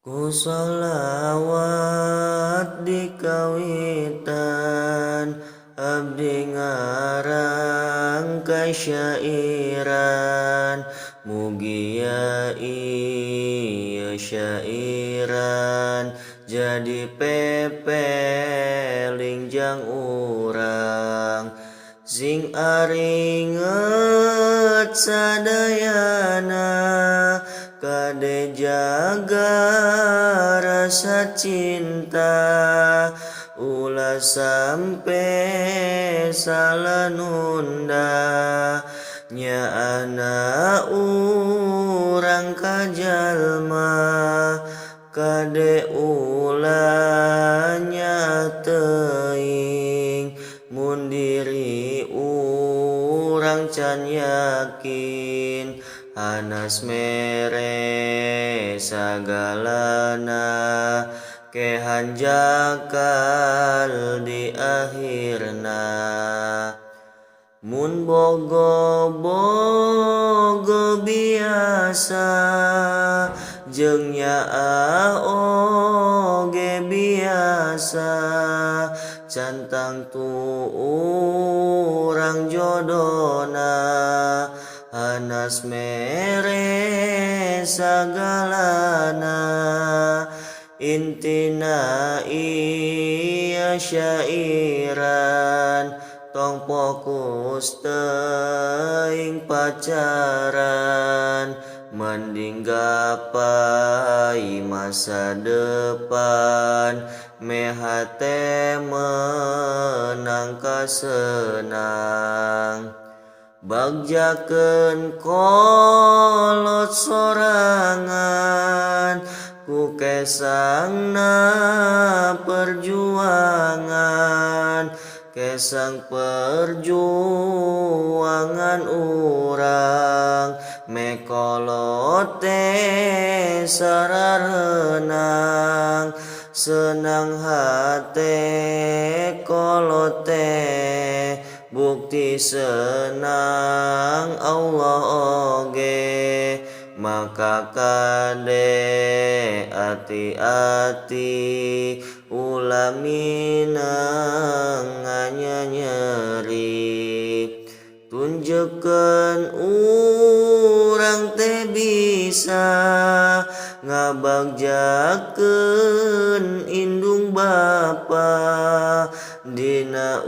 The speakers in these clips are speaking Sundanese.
Ku sholawat dikawitan, abdi ngarang kasyairan. Mugia ieu syairan jadi pepeling jang urang. Sing aringet sadayana, kade jaga rasa cinta, ulah sampe salah nunda. Nyaahna urang ka jalma, kade ulah nyaah teuing mun diri urang can yakin. Hanas mere sagalana, ke hanjakal di akhirna. Mun bogoh-bogoh biasa, jeung nyaah oge biasa, can tangtu urang jodona. Hanas mere sagalana, intina ieu syairan. Tong fokus teuing pacaran, mending gapai masa depan, meh hate meunang kasenang. Bagjakeun kolot sorangan, ku kesangna perjuangan. Kesang perjuangan urang, meh kolot teh sarareunang. Senang hate kolot teh, bukti senang Allah oge. Maka kade hati-hati, ulah mineng nyeri. Tunjukkeun urang teh bisa ngabagjakeun indung bapa dina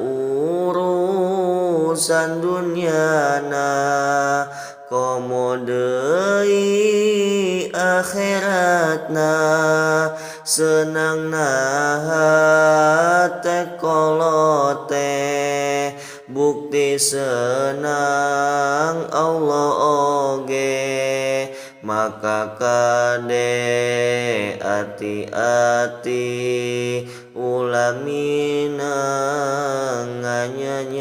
urusan dunyana, komo deui akhiratna. Senangna hate kolot teh, bukti senang Allah oge. Maka kade hati-hati, ulah mineng nyeri.